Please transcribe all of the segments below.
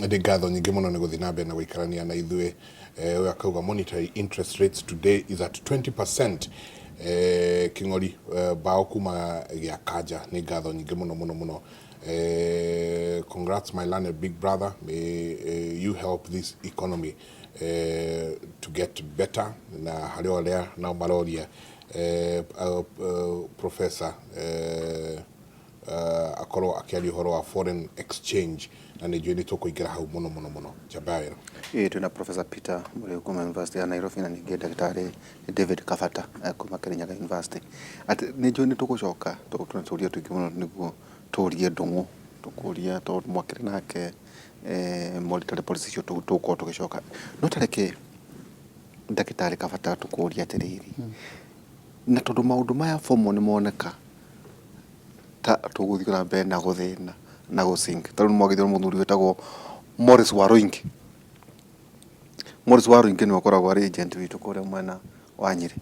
Nĩ ngatho nyingĩ mũno nĩ gũthiĩ na mbere na gũikarania na ithuĩ. Ũyũ akauga monetary interest rates today is at 20%. Kĩng'ori bao kuma gĩa kanja, nĩ ngatho nyingĩ mũno mũno mũno. Congrats, my learned big brother. May you help this economy to get better. Na harĩ o arĩa nao maroria professor akorwo akĩaria ũhoro wa foreign exchange, na nĩ njũĩ nĩ tũkũingĩra hau mũno mũno mũno. Njamba ya wĩra. Ĩĩ, twĩna Professor Peter Mũrĩu kuma University ya Nairobi na ningĩ ndagĩtarĩ David Kabata kuma Kirinyaga University. Atĩ nĩ njũĩ nĩ tũgũcoka tondũ twĩna tũria tũingĩ mũno nĩguo tũrie Ndung'u, tũkũria tondũ mwakĩrĩ nake monetary policy icio tũgũkorwo tũgĩcoka. No ta reke ndagĩtarĩ Kabata tũkũrie atĩrĩrĩ, na tondũ maũndũ maya formal nĩ moneka ta tũgũthiĩ na mbere na gũthĩna na gũ sink, tondũ nĩ mwagĩthio mũthuri wĩtagwo Morris Waruingi. Morris Waruingi nĩwe ũkoragwo arĩ agent witũ kũrĩa mwena wa Nyĩrĩ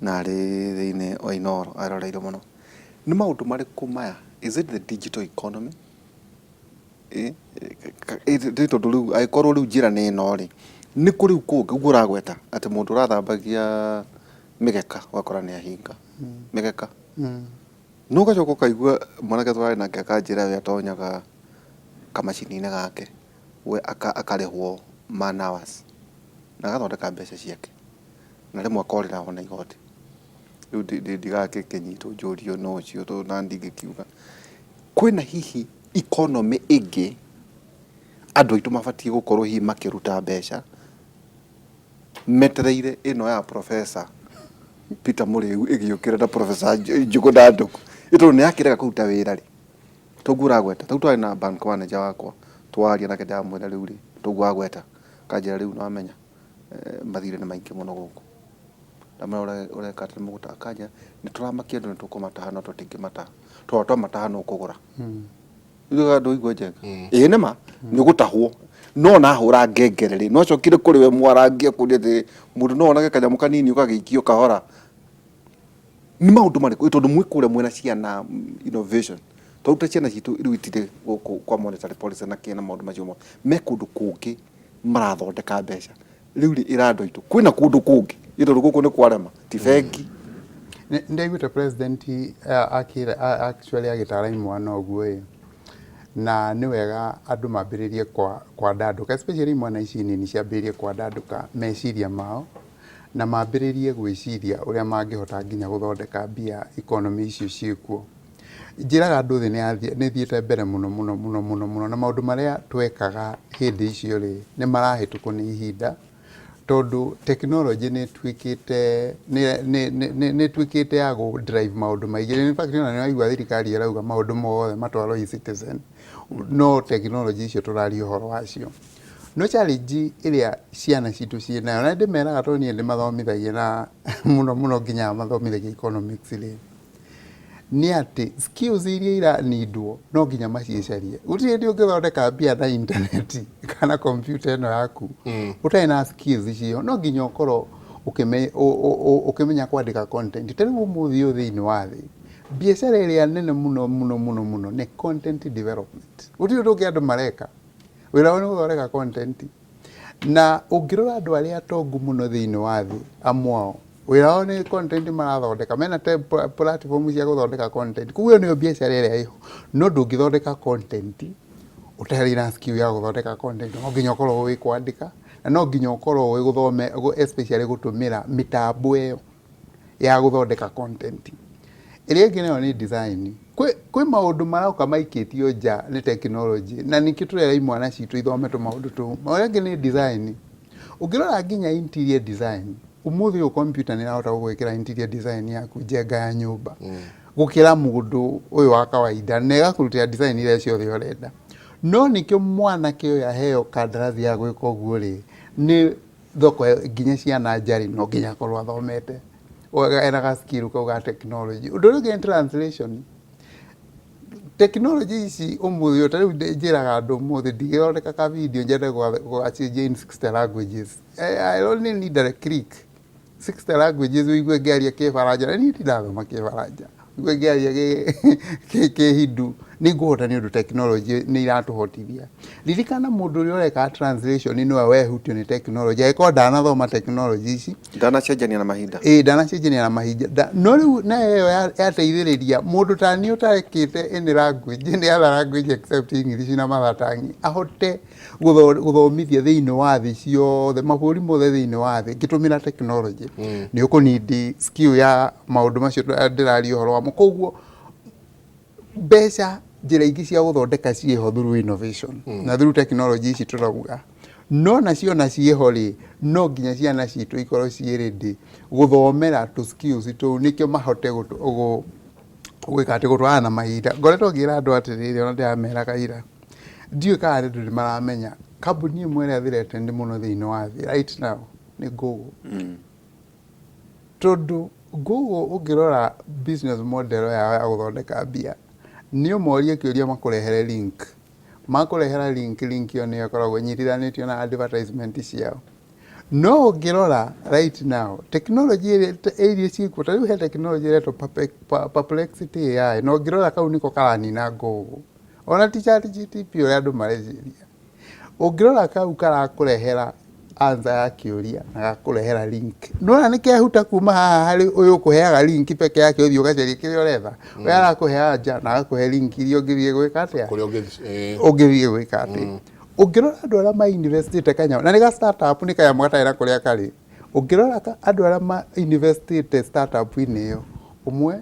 na arĩ thĩinĩ wa Inooro aroreire mũno. Nĩ maũndũ marĩkũ maya? Is it the digital economy? Nĩ tondũ rĩu angĩkorwo rĩu njĩra nĩ ĩno rĩ, nĩ kũ rĩu kũngĩ ũguo ũragweta atĩ mũndũ ũrathambagia mĩgeka ũgakora nĩ ahinga mĩgeka, no ũgacoka ũkaigua mwanake tũrarĩ nake akanjĩra we atonyaga kamacini-inĩ gake, we akarĩhwo man hours na agathondeka mbeca ciake na rĩmwe akorĩra ona igoti. Rĩu ndigakĩnyitwo njũrio no ũcio tondũ na ndingĩkiuga. Kwĩna hihi economy ĩngĩ andũ aitũ mabatiĩ gũkorwo hihi makĩruta mbeca metereire ĩno ya Professor Peter Mũrĩu ĩgĩũkĩra na Professor Njũgũna Ndung'u, tondũ nĩ yakĩrega kũruta wĩra rĩ, toguo ũragweta. Tarĩu twarĩ na bank manager wakwa twaria nake, ndamwĩra rĩu rĩ, toguo wagweta, akanjĩra rĩu nĩwamenya mathirĩ nĩ maingĩ mũno gũkũ. Ndamwĩra ũreka atĩa mũgũta, akanjĩra nĩ tũramakia andũ nĩ tũkũmataha no tũtingĩmataha, tondũ twamataha no ũkũgũra. Rĩu ndũigua njenga ĩĩ nĩma nĩ ũgũtahwo, no nahũra ngengere rĩ, no cokire kũrĩ we mwarangia kũria atĩrĩ, mũndũ no onage kanyamũ kanini ũgagĩikio kahora. Nĩ maũndũ marĩkũ, tondũ mwĩ kũrĩa mwĩna ciana innovation, tondũ ta ciana citũ rĩu itirĩ gũkũ kwa monetary policy na kĩ na maũndũ macio mothe, me kũndũ kũngĩ marathondeka mbeca. Rĩu rĩ, ĩra andũ aitũ kwĩna kũndũ kũngĩ, tondũ gũkũ nĩ kwarema, ti bengi. Nĩ ndaiguĩte president akĩra, actually agĩtara imwana ũguo ĩ, na nĩ wega andũ mambĩrĩrie kwandandũka, especially imwana ici nini ciambĩrĩrie kwandandũka meciria mao na mambĩrĩrie gwĩciria ũrĩa mangĩhota nginya gũthondeka mbia economy icio ciĩkuo. Njĩraga andũ thĩ nĩ ĩthiĩte mbere mũno mũno mũno mũno mũno, na maũndũ marĩa twekaga hĩndĩ icio rĩ, nĩ marahĩtũkwo nĩ ihinda, tondũ technology nĩ ĩtuĩkĩte ya gũ drive maũndũ maingĩ. In fact, ona nĩ waigua thirikari ĩrauga maũndũ mothe matwarwo eCitizen, no technology icio tũraria ũhoro wacio. No challenge ĩrĩa ciana citũ ciĩ nayo, na ndĩmeraga tondũ niĩ ndĩmathomithagia na mũno mũno nginya mathomithagia economics rĩ, nĩ atĩ skills iria iranindwo no nginya maciĩcarie. Gũtirĩ hĩndĩ ũngĩthondeka mbia na internet kana computer ĩno yaku ũtarĩ na skills icio. No nginya ũkorwo ũkĩmenya kwandĩka content. Ta rĩu ũmũthĩ ũyũ thĩinĩ wa thĩ, biacara ĩrĩa nene mũno mũno mũno mũno nĩ content development. Gũtirĩ ũndũ ũngĩ andũ mareka, wĩra wao nĩ gũthondeka content. Na ũngĩrora andũ arĩa atongu mũno thĩinĩ wa thĩ, amwe ao wĩra wao nĩ content marathondeka, mena platform cia gũthondeka content. Koguo ĩyo nĩyo biacara ĩrĩa ĩho. No ndũngĩthondeka content ũtarĩ na skill ya gũthondeka content. No nginya ũkorwo ũĩ kwandĩka na no nginya ũkorwo ũĩ gũthome, especially gũtũmĩra mĩtambo ĩyo ya gũthondeka content. Ĩrĩa ĩngĩ nayo nĩ design. Kwĩ maũndũ maroka maikĩtio nja nĩ technology, na nĩkĩo tũrera imwana citũ ithome tũmaũndũ tũu. Marĩa angĩ nĩ design. Ũngĩrora nginya interior design, ũmũthĩ ũyũ computer nĩ ĩrahota gũgwĩkĩra interior design yaku njenga ya nyũmba gũkĩra mũndũ ũyũ wa kawaida, na ĩgakũrutĩra design iria ciothe ũrenda. No nĩkĩo mwanake ũyũ aheo kandarathi ya gwĩka ũguo rĩ, nĩ thoko nginya ciana njarĩ no nginya akorwo athomete ena ga skill kau ga technology. Ũndũ ũrĩa ũngĩ nĩ translation. Technology ici ũmũthĩ ũyũ, ta rĩu njĩraga andũ ũmũthĩ ndingĩthondeka ka video njende gũgacenjia in 60 languages. I only need a click 60 languages, ũigue ngĩaria Kĩbaranja, na niĩ ndirathoma Kĩbaranja, ũigue ngĩaria Kĩhindu Nĩ ngũhota nĩ ũndũ tekinoronjĩ nĩ iratũhotithia. Ririkana mũndũ ũrĩa ũreka translation nĩwe wehutio nĩ tekinoronjĩ, angĩkorwo ndanathoma tekinoronjĩ ici. Ndanacenjania na mahinda. Ĩĩ, ndanacenjania na mahinda. No rĩu nayo ĩyo yateithĩrĩria mũndũ ta niĩ ũtarekĩte any language, any other language except English na mother tongue, ahote gũthomithia thĩinĩ wa thĩ ciothe, mabũrũri mothe thĩinĩ wa thĩ ngĩtũmĩra tekinoronjĩ. Nĩ ũkũ need skill ya maũndũ macio ndĩraria ũhoro wamo. Koguo mbeca njĩra ingĩ cia gũthondeka ciĩho through innovation na through technology ici tũrauga, no nacio na ciĩho rĩ, no nginya ciana citũ ikorwo ciĩ ready gũthomera tũ skills tũu nĩkĩo mahote gwĩka atĩ gũtwarana na mahinda. Ngoretwo ngĩra andũ atĩrĩrĩ, ona ndĩrameraga ira, ndiũĩ kana andũ nĩ maramenya kambuni ĩmwe ĩrĩa threatened mũno thĩinĩ wa thĩ right now nĩ Google. Tondũ Google ũngĩrora business model yao ya gũthondeka mbia, nĩ ũmorie kĩũria makũrehere link. Makũrehera link, link ĩyo nĩyo ĩkoragwo ĩnyitithanĩtio na advertisement ciao. No ũngĩrora right now, technology ĩrĩa iria ciĩkuo, ta rĩu he technology ĩretwo Perplexity AI, na ũngĩrora kau nĩko karanina Google. Ona ti ChatGPT ũrĩa andũ mareciria. Ũngĩrora kau karakũrehera answer ya kĩũria na gakũrehera link. Nĩwona nĩ kehuta kuma haha harĩ ũyũ ũkũheaga link peke yake ũthiĩ ũgacarie kĩrĩa ũretha. Ũyũ arakũhe anja na agakũhe link iria ũngĩthiĩ gwĩka atĩa? Kũrĩa ũngĩthiĩ. Ũngĩthiĩ gwĩka atĩa. Ũngĩrora andũ arĩa ma investĩte kanyamũ, na nĩ ga startup, nĩ kanyamũ gatarĩ na kũrĩa karĩ. Ũngĩrora andũ arĩa ma investĩte startup-inĩ ĩyo, ũmwe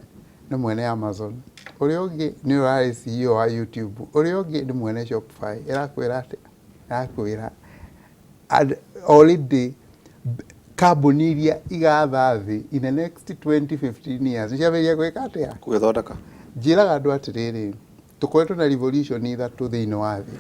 nĩ mwene Amazon, ũrĩa ũngĩ nĩ ũrarĩ CEO wa YouTube, ũrĩa ũngĩ nĩ mwene Shopify. Ĩrakwĩra atĩa? Ĩrakwĩra already kambuni iria igatha thĩ in the next 20 15 years nĩ ciambĩrĩria gwĩka atĩa? Gũgĩthondeka. Njĩraga andũ atĩrĩrĩ, tũkoretwo na revolution ithatũ thĩinĩ wa thĩ.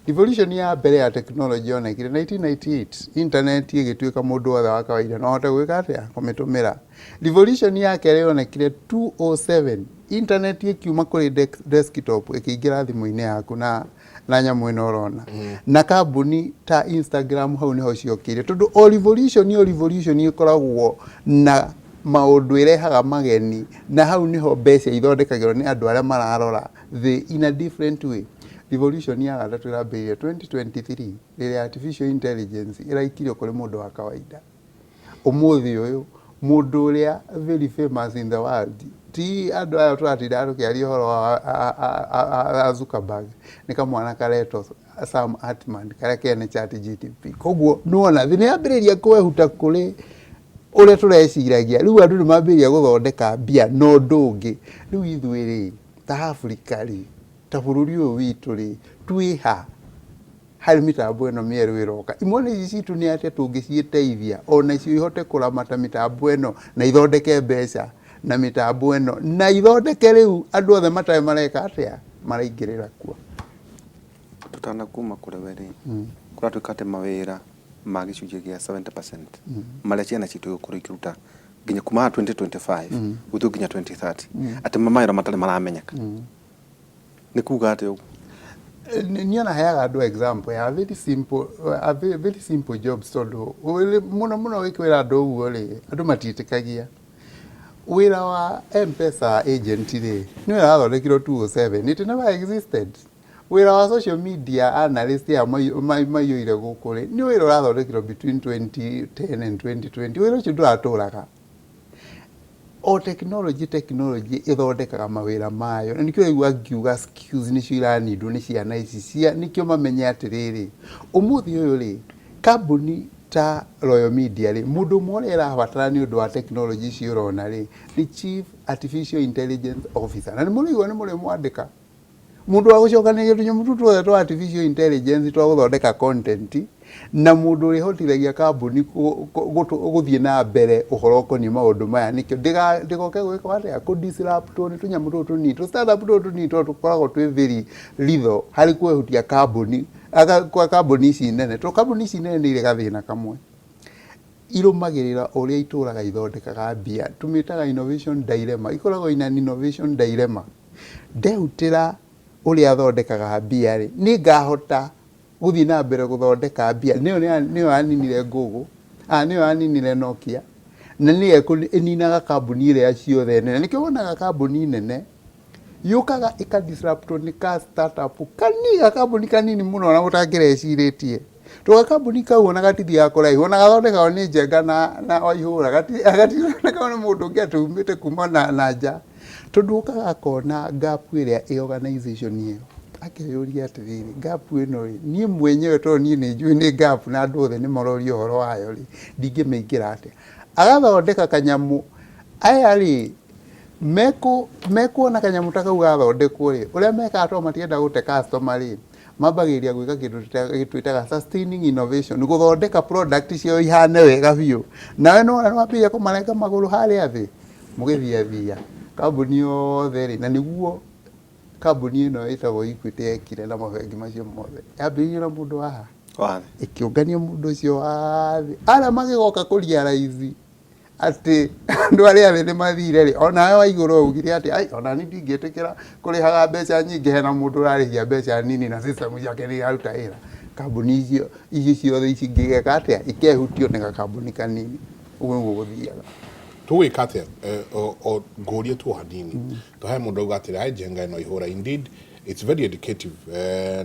Revolution ya mbere ya technology yonekire 1998, internet ĩgĩtuĩka mũndũ wothe wa kawaida no ahote gwĩka atĩa? Kũmĩtũmĩra. Revolution ya kerĩ yonekire 207, internet ĩkiuma kũrĩ desktop ĩkĩingĩra thimũ-inĩ yaku na nyamũ ĩno ũrona. Na kambuni ta Instagram hau nĩho ciokire, tondũ o revolution ĩkoragwo na maũndũ ĩrehaga mageni, na hau nĩho mbeca ithondekagĩrwo nĩ andũ arĩa mararora thĩ in a different way. Revolution ya gatatũ ĩrambĩrĩirie 2023 rĩrĩa artificial intelligence ĩraikirio kũrĩ mũndũ wa kawaida. Ũmũthĩ ũyũ mũndũ ũrĩa very famous in the world ti andũ aya tũratinda tũkĩaria ũhoro wa Zuckerberg, nĩ kamwana karetwo Sam Altman karĩa kene ChatGPT. Koguo nĩwona thĩ nĩyambĩrĩria kwehuta kũrĩ ũrĩa tũreciragia. Rĩu andũ nĩ mambĩrĩria gũthondeka mbia na ũndũ ũngĩ. Rĩu ithuĩ rĩ, ta Afrika rĩ, ta bũrũri ũyũ witũ rĩ, twĩha harĩ mĩtambo ĩno mĩerũ ĩroka? Imwana ici citũ nĩ atĩa tũngĩciĩteithia onacio ihote kũramata mĩtambo ĩno na ithondeke mbeca na mĩtambo ĩno, na ithondeke rĩu andũ othe matarĩ mareka atĩa, maraingĩrĩra kuo? Tũtanakuma kũrĩ we rĩ, kũratuĩka atĩ mawĩra ma gĩcunjĩ kĩa 70% marĩa ciana citũ igũkorwo ikĩruta nginya kuma 2025 gũthiĩ nginya 2030, atĩ mawĩra matarĩ maramenyeka. Nĩ kuga atĩa ũguo? Niĩ ona heaga andũ example ya a very, very simple jobs, tondũ mũno mũno wĩkwĩra andũ ũguo rĩ, andũ matiĩtĩkagia. Wĩra wa M-Pesa agent rĩ, nĩ wĩra wathondekirwo 207, it never existed. Wĩra wa social media analyst aya maiyũire gũkũ rĩ, nĩ wĩra ũrathondekirwo between 2010 and 2020. Wĩra ũcio ndũratũraga. O technology ĩthondekaga mawĩra mayo, na nĩkĩo ũraigua ngiuga skills nĩcio iranindwo nĩ ciana ici cia, nĩkĩo mamenye atĩrĩrĩ, ũmũthĩ ũyũ rĩ, kambuni ta Royal Media rĩ, mũndũ ũmwe ũrĩa ĩrabatara nĩ ũndũ wa technology ici ũrona rĩ, nĩ Chief Artificial Intelligence Officer, na nĩ mũraigua nĩ mũrĩ mwandĩka mũndũ wa gũcokanĩrĩria tũnyamũ tũu tuothe twa artificial intelligence twa gũthondeka content, na mũndũ ũrĩa ũhotithagia kambuni gũthiĩ na mbere ũhoro ũkoniĩ maũndũ maya, nĩkĩo ndĩgoke gwĩkwo atĩa, kũ disruptwo nĩ tũnyamũ tũtũ tũnini, tũ startup tũtũ tũnini, tondũ tũkoragwo twĩ very lethal harĩ kwehutia kambuni kwa kambuni ici nene, tondũ kambuni ici nene nĩ irĩ gathĩna kamwe: irũmagĩrĩra ũrĩa itũraga ithondekaga mbia. Tũmĩtaga innovation dilemma, ikoragwo ina an innovation dilemma. Ndehutĩra ũrĩa athondekaga mbia rĩ, nĩ ngahota gũthiĩ na mbere gũthondeka mbia? Nĩyo yaninire Google, nĩyo yaninire Nokia, na nĩyo ĩninaga kambuni ĩrĩa ciothe nene. Nĩkĩo wonaga kambuni nene Yũkaga ĩka disruptwo nĩ ka startup kanini, gakambuni kanini mũno ona mũtangĩrecirĩtie. To gakambuni kau ona gatithiaga kũraihu, ona gathondekagwo nĩ Njenga na Waihũra, gatithondekagwo nĩ mũndũ ũngĩ atĩ umĩte kuma na nja. Tondũ okaga akona gap ĩrĩa ĩ organization ĩyo, akeyũria atĩrĩrĩ, gap ĩno rĩ, niĩ mwenyewe tondũ niĩ nĩ njũĩ nĩ gap na andũ othe nĩ maroria ũhoro wayo rĩ, ndingĩmĩingĩra atĩa? Agathondeka kanyamũ, aya rĩ, mekuona kanyamũ ta kau gathondekwo rĩ, ũrĩa mekaga tondũ matienda gũte customer rĩ, mambagĩrĩria gwĩka kĩndũ twĩtaga sustaining innovation, gũthondeka product ciao ihane wega biũ. Nawe nĩwona nĩwambĩrĩria kũmarenga magũrũ harĩa thĩ, mũgĩthiathia kambuni yothe rĩ, na nĩguo kambuni ĩno ĩtagwo Equity yekire na mabengi macio mothe. Yambĩrĩirio na mũndũ wa ha? Ĩkĩũngania mũndũ ũcio wa thĩ. Arĩa magĩgoka kũ realize atĩ andũ arĩa thĩ nĩ mathire rĩ, onawe wa igũrũ augire atĩ ai, ona niĩ ndingĩtĩkĩra kũrĩhaga mbeca nyingĩ hena mũndũ ũrarĩhia mbeca nini na system ciake nĩ iraruta wĩra. Kambuni icio icio ciothe ici ingĩ igeka atĩa? Ikehutio nĩ gakambuni kanini. Ũguo nĩguo gũthiaga. Tũgwĩka atĩa? O ngũrie tu o hanini. To he mũndũ auga atĩrĩ, Njenga ĩno ihũra. Indeed, it's very educative.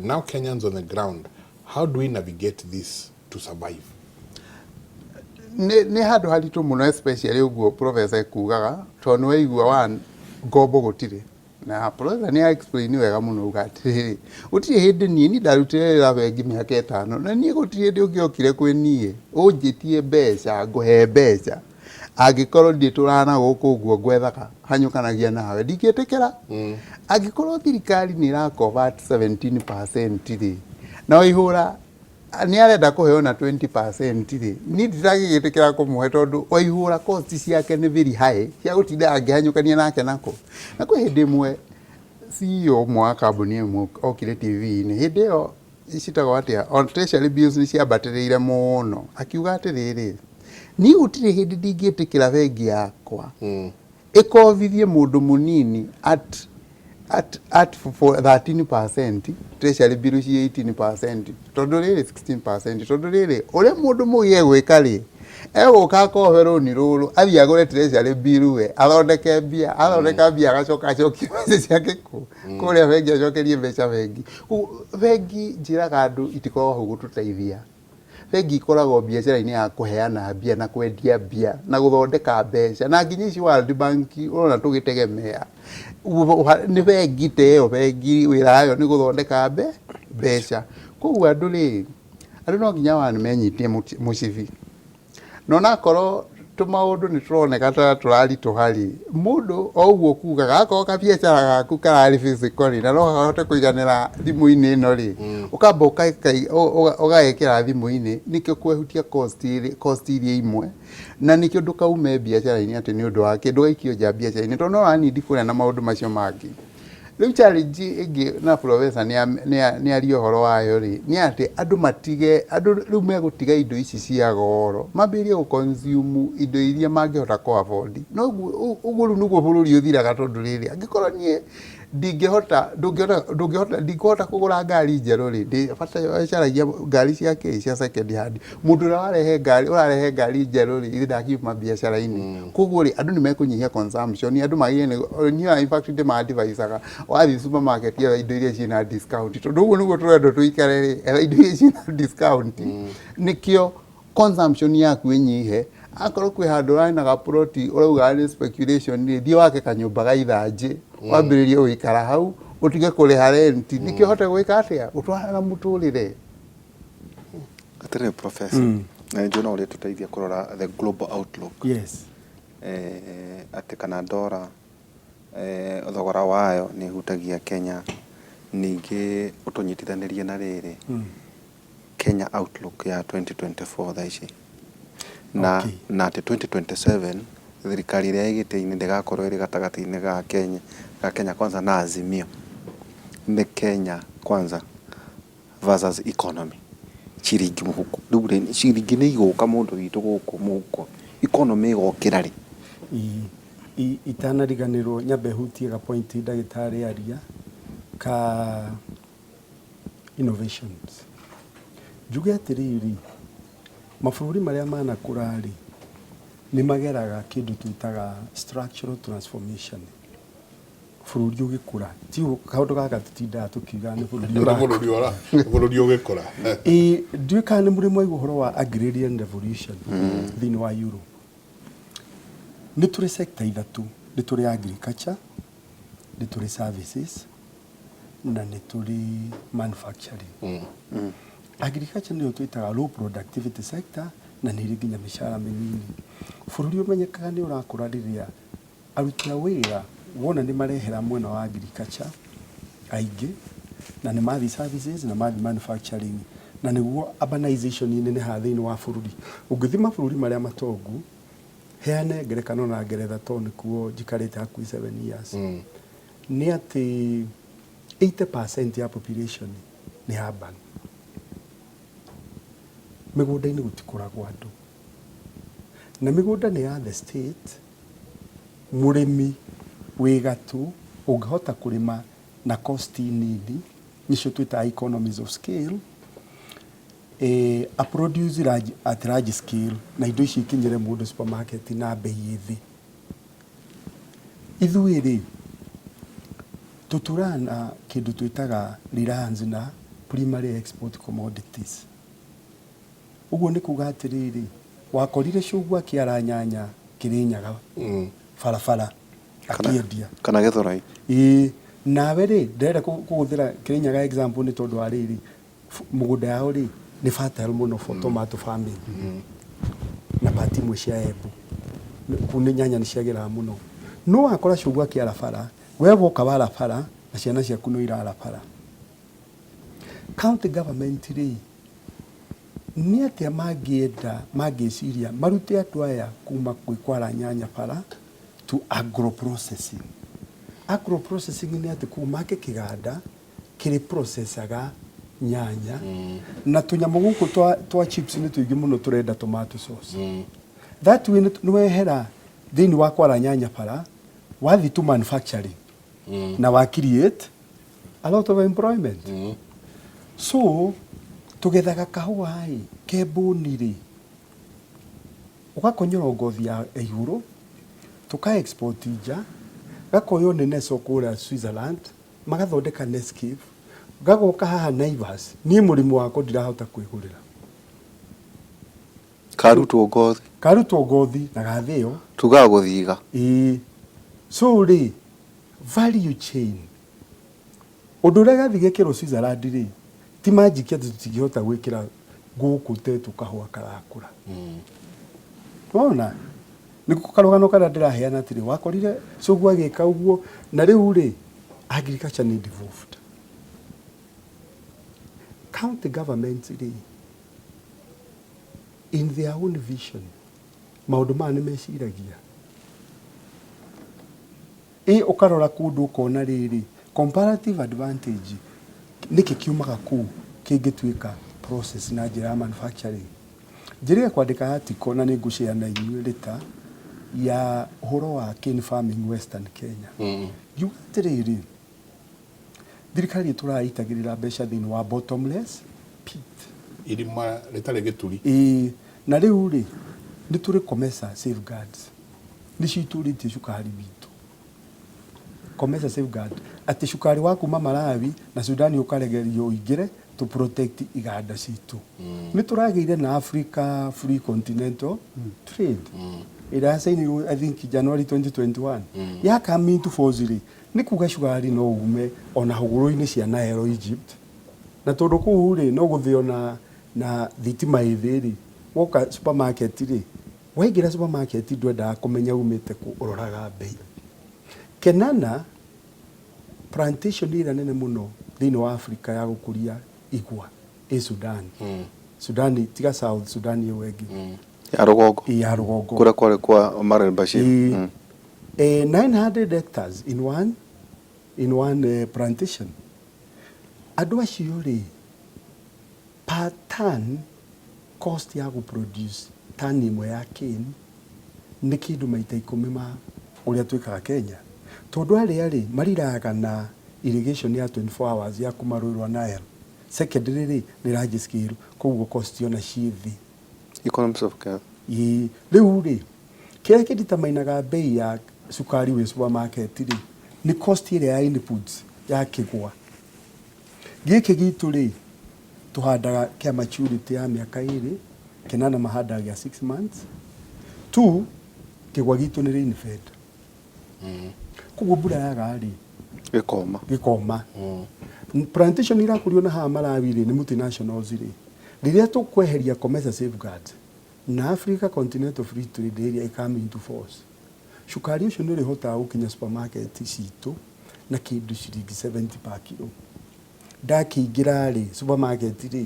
Now Kenyans on the ground, how do we navigate this to survive? Nĩ handũ haritũ mũno, especially ũguo professor ekugaga, tondũ nĩ waigua one, ngombo gũtirĩ. Na professor nĩ explain wega mũno uga atĩrĩrĩ, gũtirĩ hĩndĩ niĩ ndarutire wĩra bengi mĩaka 5, na niĩ gũtirĩ hĩndĩ ũngĩokire kwĩ niĩ ũnjĩtie mbeca ngũhe mbeca angĩkorwo nditũraga na gũkũ ũguo ngwethaga hanyũkanagia nawe, ndingĩtĩkĩra. Angĩkorwo thirikari nĩ ĩrakova at 17% rĩ, na Waihũra nĩ arenda kũheo na 20% rĩ, niĩ nditangĩgĩtĩkĩra kũmũhe, tondũ Waihũra cost ciake nĩ very high cia gũtinda angĩhanyũkania nake nako. Na kwĩ hĩndĩ ĩmwe CEO ũmwe wa kambuni ĩmwe okire TV-inĩ, hĩndĩ ĩyo citagwo atĩa, on treasury bills nĩ ciambatĩrĩire mũno, akiuga atĩrĩrĩ, niĩ gũtirĩ hĩndĩ ndingĩtĩkĩra bengi yakwa ĩkovithie mũndũ mũnini at 13%, treasury bill ci 18%, tondũ rĩrĩ 16%, tondũ rĩrĩ ũrĩa mũndũ mũgĩ egwĩka rĩ, egũka akohe rũni rũrũ, athiĩ agũre treasury bill, we athondeke mbia, athondeka mbia, agacoka acokie mbeca ciake kũrĩa bengi, acokerie mbeca bengi. Bengi njĩraga andũ itikoragwo hau gũtũteithia. Bengi ikoragwo biacara-inĩ ya kũheana mbia na kwendia mbia na gũthondeka mbeca, na nginya ici World Bank ũrona tũgĩtegemea nĩ bengi ta ĩyo. Bengi wĩra wayo nĩ gũthondeka mbeca. Koguo andũ rĩ, andũ no nginya one menyitie mũcibi, na onakorwo tũmaũndũ nĩ tũroneka ta tũraritũha rĩ, mũndũ o ũguo kugaga akorwo kabiacara gaku kararĩ physical rĩ, na no kahote kũiganĩra thimũ-inĩ ĩno rĩ, ũkamba ũgagekĩra thimũ-inĩ, nĩkĩo kwehutia cost iria imwe, na nĩkĩo ndũkaume biacara-inĩ atĩ nĩ ũndũ wa kĩ, ndũgaikio nja biacara-inĩ, tondũ no ũranindi kũrĩa na maũndũ macio mangĩ. Rĩu challenge ĩngĩ na professor nĩ aria ũhoro wayo rĩ, nĩ atĩ andũ matige, andũ rĩu megũtiga indo ici cia goro, mambĩrĩrie gũ consume indo iria mangĩhota kũ afford. No ũguo rĩu nĩguo bũrũri ũthiraga, tondũ rĩrĩ, angĩkorwo niĩ ndingĩhota, ndũngĩhota, ndũngĩhota, ndingĩhota kũgũra ngari njerũ rĩ, bata caragia ngari cia kĩ, cia second hand. Mũndũ ũrĩa warehe ngari, ũrarehe ngari njerũ rĩ, ithe ndakiuma biacara-inĩ. Koguo rĩ, andũ nĩ mekũnyihia consumption, andũ magĩrĩire nĩ niĩ in fact ndĩma-advisaga, wathiĩ supermarket etha indo iria ciĩna discount, tondũ ũguo nĩguo tũrendwo tũikare rĩ, etha indo iria ciĩna discount, nĩkĩo consumption yaku ĩnyihe. Akorwo kwĩ handũ ũrarĩ na gaploti ũrauga nĩ speculation rĩ, thiĩ wake kanyũmba ga ithanjĩ, wambĩrĩrie gũikara hau, ũtige kũrĩha rent, nĩkĩo ũhote gwĩka atĩa, gũtwarana na mũtũrĩre. Atĩrĩrĩ professor, na nĩnjũĩ no ũrĩtũteithia kũrora the global outlook. Atĩ kana ndora thogora wayo nĩ ĩhutagia Kenya, ningĩ ũtũnyitithanĩrie na rĩrĩ Kenya outlook ya 2024 thaa ici na na atĩ 2027 thirikari ĩrĩa ĩ gĩtĩ-inĩ ndĩgakorwo ĩrĩ gatagatĩ-inĩ ga Kenya Kwanza na Azimio, nĩ Kenya Kwanza versus economy, ciringi mũhuko. Rĩu rĩ, ciringi nĩ igũka mũndũ witũ gũkũ mũhuko, economy ĩgokĩra rĩ? Itanariganĩrwo nyambe hutie ga point ndagĩtarĩ aria ka innovations. Njuge atĩrĩrĩ, mabũrũri marĩa manakũra rĩ, nĩ mageraga kĩndũ twĩtaga structural transformation. Bũrũri ũgĩkũra, ti kaũndũ gaka tũtindaga tũkiuga nĩ bũrũri Nĩ ũrakũra. Bũrũri ũgĩkũra. Ĩĩ, ndiũĩ kana nĩ mũrĩ mwaigua ũhoro wa agrarian revolution thĩinĩ wa Europe. Nĩ tũrĩ sector ithatũ, nĩ tũrĩ agriculture, nĩ tũrĩ services na nĩ tũrĩ manufacturing. Agriculture nĩyo twĩtaga low productivity sector na nĩ ĩrĩ nginya mĩcara mĩnini. Bũrũri ũmenyekaga nĩ ũrakũra rĩrĩa aruti a wĩra wona nĩ marehera mwena wa agriculture aingĩ na nĩ mathiĩ services na mathiĩ manufacturing, na nĩguo urbanization ĩnenehaga thĩinĩ wa bũrũri. Ũngĩthiĩ mabũrũri marĩa matongu, heane ngerekano na Ngeretha tondũ nĩkuo njikarĩte hakuhĩ 7 years, nĩ atĩ 80% ya population nĩ urban. Mĩgũnda-inĩ gũtikũragwo andũ na mĩgũnda nĩ ya the state. Mũrĩmi wĩ gatũ ũngĩhota kũrĩma na cost nini, nĩcio twĩtaga economies of scale, a produce at large scale na indo icio ikinyĩre mũndũ supermarket na bei ĩ thĩ. Ithuĩ rĩ, tũtũraga na kĩndũ twĩtaga reliance na primary export commodities. Ũguo nĩ kuga atĩrĩrĩ, wakorire cũguo akĩara nyanya Kĩrĩnyaga barabara akĩendia. Kana Gĩthũrai. Ĩĩ, nawe rĩ, ndĩrenda kũhũthĩra Kĩrĩnyaga example nĩ tondũ wa rĩrĩ, mũgũnda yao rĩ nĩ fertile mũno for tomato farming na part imwe cia Embu. Kũu nĩ nyanya nĩ ciagĩraga mũno. No wakora cũguo akĩara bara, we woka wara bara na ciana ciaku no irara bara. County government rĩ, nĩ atĩa mangĩenda, mangĩciria marute andũ aya kuma kwĩ kwara nyanya bara to agro processing? Agro processing nĩ atĩ kũu make kĩganda kĩrĩ processaga nyanya na tũnyamũ gũkũ twa chips nĩ tũingĩ mũno tũrenda tomato sauce. That way nĩ wehera thĩinĩ wa kwara nyanya bara, wathiĩ to manufacturing na wa create a lot of employment. So tũgethaga kahũa ĩ ke mbũni rĩ, ũgakonyora ngothi ya igũrũ, tũka export nja, gakoywo nĩ Nestle kũrĩa Switzerland, magathondeka Nescafe, gagoka haha Naivas. Niĩ mũrĩmi wakwa ndirahota kwĩgũrĩra. Karutwo ngothi. Karutwo ngothi na gathĩo. Tugaga gũthiga. Ĩĩ, so rĩ, value chain, ũndũ ũrĩa gathiĩ gekĩrwo Switzerland rĩ, ti magic atĩ tũtingĩhota gwĩkĩra gũkũ tetũ kahũa karakũra. Wona nĩko karũgano karĩa ndĩraheana atĩrĩ, wakorire cũguo agĩka ũguo. Na rĩu rĩ, agriculture nĩ devolved. County government rĩ, in their own vision, maũndũ maya nĩ meciragia. Ĩ ũkarora kũndũ ũkona rĩrĩ, comparative advantage nĩkĩ kiumaga kũu kĩngĩtuĩka process na njĩra ya manufacturing? Njĩrĩga kwandĩka article na nĩ ngũshare na inyuĩ later ya ũhoro wa cane farming Western Kenya. Ngiuga atĩrĩrĩ, thirikari ĩtũraga ĩitagĩrĩra mbeca thĩinĩ wa bottomless pit. Irima rĩtarĩ gĩturi. Ĩĩ, na rĩu rĩ, nĩ tũrĩ COMESA safeguards, nĩcio itũrĩtie cukari witũ. COMESA safeguard atĩ cukari wa kuma Malawi na Sudan ũkaregerio ũingĩre to protect iganda citũ. Nĩ tũragĩire na Africa Free Continental Trade ĩrĩa yacainirwo, I think, January 2021, ya come into force rĩ, nĩ kuga cukari no ume ona hũgũrũ-inĩ cia Nile, Egypt, na tondũ kũu rĩ, no gũthĩo na thitima ĩ thĩ rĩ, woka supermarket rĩ, waingĩra supermarket ndwendaga kũmenya umĩte kũ, ũroraga bei. Kenana plantation ĩrĩa nene mũno thĩinĩ wa Africa ya gũkũria igwa ĩ Sudan. Sudan, tiga South Sudan ĩyo ĩngĩ. Ya rũgongo. Ĩ ya rũgongo. Kũrĩa kwarĩ kwa Omar al-Bashir. Ĩ, 900 hectares in one plantation. Andũ acio rĩ, per ton cost ya gũproduce tani ĩmwe ya cane nĩ kĩndũ maita 10 ma ũrĩa twĩkaga Kenya, tondũ arĩa rĩ mariraga na irrigation ya 24 hours ya kuma rũĩ rwa Nile. Secondly rĩ, nĩ large scale, koguo cost ona ciĩ thĩ. Economies of scale. Ĩĩ, rĩu rĩ, kĩrĩa kĩnditamainaga bei ya cukari wĩ supermarket rĩ, Nĩ cost ĩrĩa ya inputs ya kĩgwa. Gĩkĩ gitũ rĩ, tũhandaga kĩa maturity ya mĩaka 2, kĩnana mahandaga gĩa 6 months. Two, kĩgwa gitũ nĩ rain fed. Koguo mbura yaga rĩ, Gĩkoma. Gĩkoma. Plantation irakũrio na haha Malawi rĩ, nĩ multinationals rĩ. Rĩrĩa tũkweheria COMESA safeguards na Africa Continental Free Trade Area ĩkame into force, cukari ũcio nĩ ũrĩhotaga gũkinya supermarket citũ na kĩndũ ciringi 70 per kilo. Ndakĩingĩra rĩ supermarket rĩ,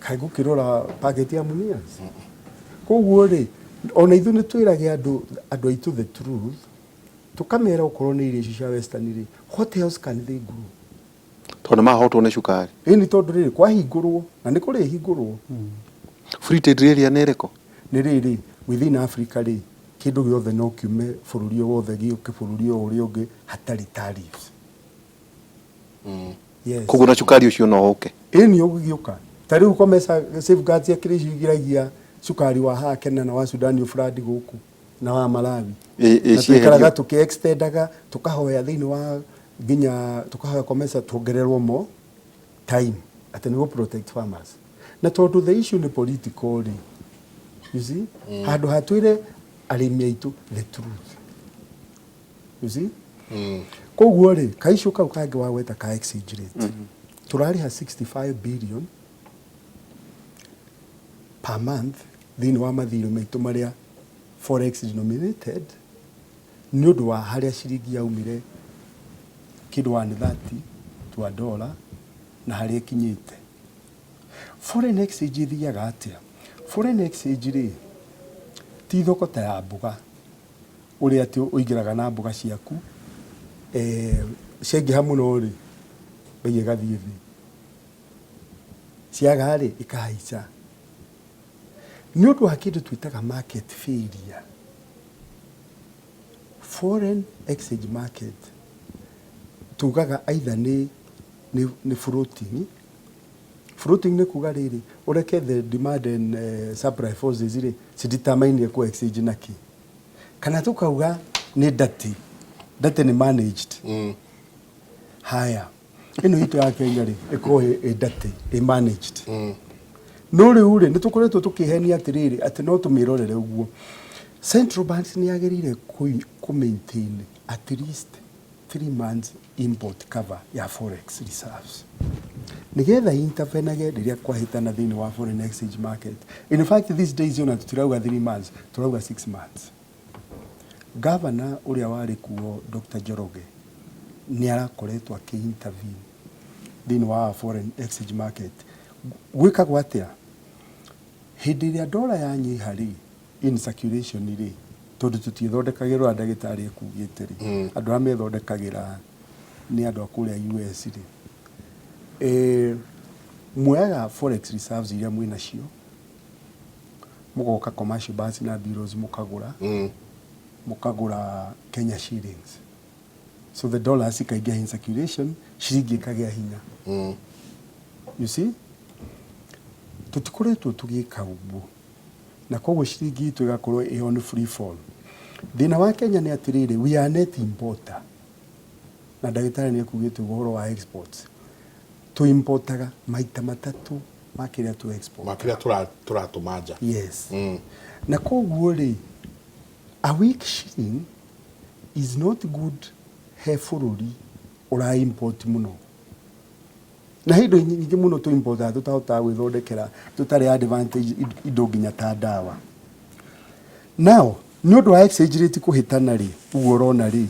kaĩ ngũkĩrora packet ya Mumias? Koguo rĩ, ona ithuĩ nĩ twĩrage andũ aitũ the truth, tũkamera okorwo nĩ irio icio cia western rĩ, what else can they grow? Tondũ nĩ mahotwo nĩ cukari. Ĩni, tondũ rĩrĩ kwahingũrwo na nĩ kũrĩhingũrwo. Free trade area nĩ ĩrĩkũ? Nĩ rĩrĩ, within Africa rĩ, kĩndũ gĩothe no kiume bũrũri o wothe gĩũke bũrũri o ũrĩa ũngĩ hatarĩ tariffs. Yes. Koguo na cukari ũcio no ũke. Ĩni, ũgĩgĩũka ta rĩu COMESA safeguards ya kĩrĩa icio igiragia cukari wa haha Kenya na wa Sudan ũbrandi gũkũ na wa Malawi. Ĩ Na tũikaraga cieherio. Tũkĩ-extendaga, tũkahoya thĩinĩ wa nginya tũkahoya COMESA tuongererwo mo time atĩ nĩguo protect farmers, na tondũ the issue nĩ political rĩ, you see, handũ hatwĩre arĩmi aitũ the truth, you see. Koguo rĩ, kaissue kau kangĩ wagweta ka exchange rate, tũrarĩha 65 billion per month thĩinĩ wa mathirĩ maitũ marĩa forex denominated, nĩ ũndũ wa harĩa ciringi yaumire kĩndũ 130 to a dollar na harĩa ĩkinyĩte. Foreign exchange ĩthiaga atĩa? Foreign exchange rĩ, ti thoko ta ya mboga, ũrĩa atĩ ũingĩraga na mboga ciaku, ciaingĩha mũno rĩ, bei ĩgathiĩ thĩ, ciaga rĩ, ĩkahaica. Nĩ ũndũ wa kĩndũ twĩtaga market failure. Foreign exchange market tugaga either nĩ floating. Floating nĩ kuga rĩrĩ, ũreke the demand and supply forces rĩ cidetermine ku exchange na kĩ, kana tukauga nĩ dirty. Dirty nĩ managed. Haya, ĩno itũ ya Kenya rĩ, ĩkorwo ĩ dirty, ĩ managed. No rĩu rĩ, nĩ tũkoretwo tũkĩhenia atĩrĩrĩ, atĩ no tũmĩrorere ũguo. Central banks nĩ yagĩrĩire kũ maintain at least 3 months import cover ya forex reserves, nigetha intervenage rĩrĩa kwahĩtana thĩinĩ wa foreign exchange market. In fact, these days ona tũtirauga 3 months, tũrauga 6 months. Governor ũrĩa warĩ kuo, Dr. Njoroge, nĩ arakoretwo akĩ intervene thĩinĩ wa foreign exchange market. Gwĩkagwo atĩa? Hĩndĩ ĩrĩa dola yanyiha rĩ, in circulation rĩ, tondũ tũtiĩthondekagĩra ũrĩa ndagĩtarĩ ekugĩte rĩ, andũ arĩa methondekagĩra nĩ andũ a kũrĩa US rĩ, muoyaga forex reserves iria mwĩ nacio, mũgoka commercial banks na bureaus, mũkagũra Kenya shillings, so the dollars ikaingĩha in circulation, ciringi ĩkagĩa hinya. You see, tũtikoretwo tũgĩka ũguo, na koguo ciringi itũ ĩgakorwo ĩ on free fall. Thĩna wa Kenya nĩ atĩrĩrĩ, we are net importer, na ndagĩtarĩ nĩ ekugĩte ũguo ũhoro wa exports. Tũimportaga maita matatũ ma kĩrĩa tũ export. Ma kĩrĩa tũratũma nja. Yes. Na koguo rĩ, a weak shilling is not good he bũrũri ũra import mũno, na he indo nyingĩ mũno tũ importaga tũtahotaga gwĩthondekera, tũtarĩ advantage, indo nginya ta ndawa. Now, nĩ ũndũ wa exchange rate kũhĩtana rĩ, ũguo ũrona rĩ,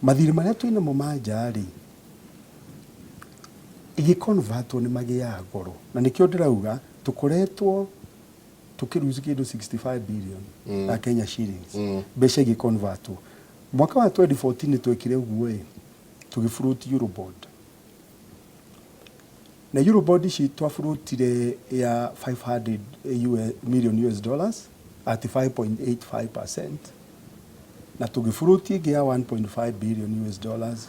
mathirĩ marĩa twĩ namo ma nja rĩ, igĩconvertwo nĩ magĩaga goro, na nĩkĩo ndĩrauga tũkoretwo tũkĩruci kĩndũ 65 billion ya Kenya shillings mbeca igĩconvertwo. Mwaka wa 2014 nĩ twekire ũguo ĩ, tũgĩfloat Eurobond, na Eurobond ici twafloatire ya 500 US, million US dollars at 5.85%, na tũgĩfloat ĩngĩ ya 1.5 billion US dollars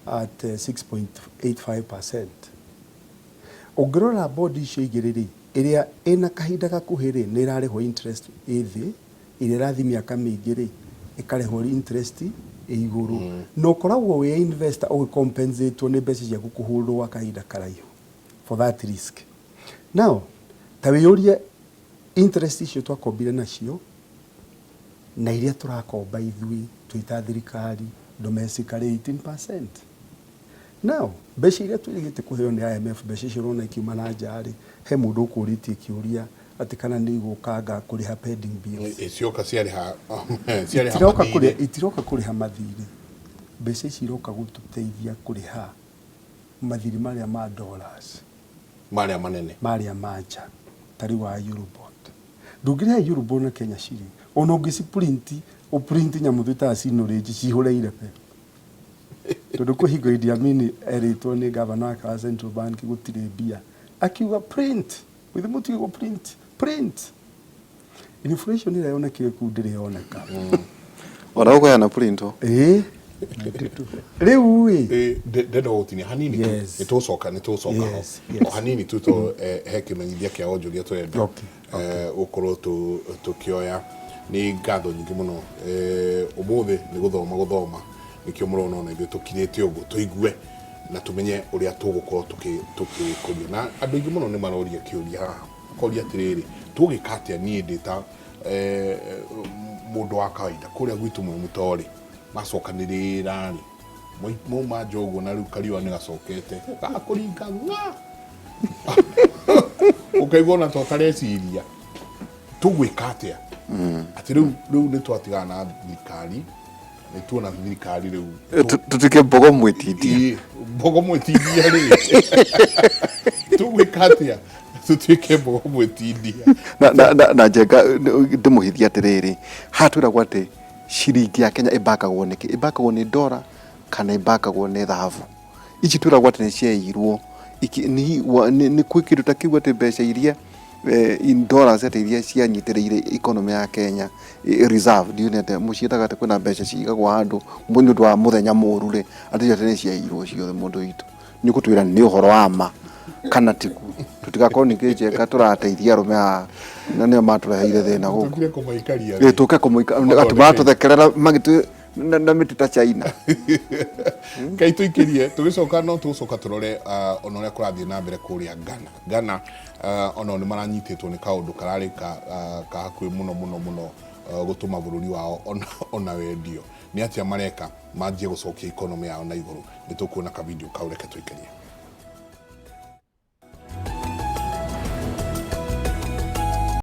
at 6.85%. Ũngĩrora bond icio igĩrĩ rĩ, ĩrĩa ĩna kahinda gakuhĩ rĩ, nĩ ĩrarĩhwo interest ĩ thĩ, ĩrĩa ĩrathiĩ mĩaka mĩingĩ rĩ, ĩkarĩhwo interest ĩ igũrũ na ũkoragwo wĩ investor ũgĩcompensatwo nĩ mbeca ciaku kũhũrwo gwa kahinda karaihu for that risk. Now ta wĩyũrie interest icio twakombire nacio na iria tũrakomba ithuĩ twĩ ta thirikari domestically 18%. Now mbeca iria twĩrĩgĩte kũheo nĩ IMF, mbeca icio ũrona ikiuma na nja rĩ, he mũndũ ũkũrĩtie kĩũria atĩ kana nĩ igũkanga kũrĩha pending bills. Cioka ciarĩha ciarĩha Itiroka mathirĩ. kũrĩha, itiroka kũrĩha mathirĩ. Mbeca ici iroka gũtũteithia kũrĩha mathirĩ marĩa ma dollars Marĩa manene. Marĩa ma nja, ta rĩu wa Eurobond. Ndũngĩrĩha Eurobond na Kenya shilling, ona ũngĩciprint, ũprint nyamũ twĩtaga seigniorage cihũre irebe, tondũ kwĩ hingo Idi Amin erĩtwo nĩ gavana wake wa Central Bank gũtirĩ mbia, akiuga print githĩ mũtige gũ print, print. Inflation ĩrĩa yonekire kũu ndĩrĩ yoneka. Ona gũkũheana print o. Ĩĩ, rĩu ĩ Ndenda gũtinia hanini tu. Nĩ tũgũcoka ho. O hanini tu to he kĩmenyithia kĩa wonjoria tũrenda gũkorwo tũkĩoya. Nĩ ngatho nyingĩ mũno. Ũmũthĩ nĩ gũthoma gũthoma, nĩkĩo mũrona ona ithuĩ tũkirĩte ũguo tũigue na tũmenye ũrĩa tũgũkorwo tũkĩkũria. Na andũ aingĩ mũno nĩ maroria kĩũria haha, makoria atĩrĩrĩ, tũgĩka atĩa? Niĩ ndĩ ta mũndũ wa kawaida kũrĩa gwitũ mwĩ mũtorĩ macokanĩrĩra rĩ, mauma nja ũguo na rĩu kariũa nĩ gacokete gakũringa ng'a, ũkaigua ona ta ũtareciria tũgwĩka atĩa, atĩ rĩu nĩ twatigana na thirikari, nĩ tuona thirikari rĩu. Tũtuĩke mbogo mwĩtindia. Ĩĩ, mbogo mwĩtindia rĩ, tũgwĩka atĩa tũtuĩke mbogo mwĩtindia? Na Njenga, ndĩmũhithie atĩrĩrĩ, haha twĩragwo atĩ ciringi ya Kenya ĩbakagwo nĩkĩ? Ĩbakagwo nĩ ndora kana ĩbakagwo nĩ thahabu ici twĩragwo atĩ nĩ ciaiyirwo? Nĩ kwĩ kĩndũ ta kĩu atĩ mbeca iria in dollars, atĩ iria cianyitĩrĩire economy ya Kenya, reserve, ndiũĩ nĩ atĩa mũciĩtaga, atĩ kwĩna mbeca cigagwo handũ nĩ ũndũ wa mũthenya mũru rĩ, atĩ icio atĩ nĩ ciaiyirwo ciothe. Mũndũ witũ nĩ ũgũtwĩra nĩ ũhoro wa ma kana tiguo, tũtigakorwo ningĩ Njenga tũrateithia arũme haha na nĩo matũreheire thĩna gũkũ. Tũkire kũmaikaria. Ĩ, tũke kũmũika atĩ maratũthekerera magĩtũ na mĩtĩ ta China. Ngai tũikĩrie, tũgĩcoka no tũgũcoka tũrore ona ũrĩa kũrathiĩ na mbere kũrĩa Ghana. Ghana onao nĩ maranyitĩtwo nĩ kaũndũ kararĩ ka hakuhĩ mũno mũno mũno gũtũma bũrũri wao ona wendio. Nĩ atĩa mareka manjie gũcokia economy yao na igũrũ? Nĩ tũkuona ka video kau, reke tũikĩrie.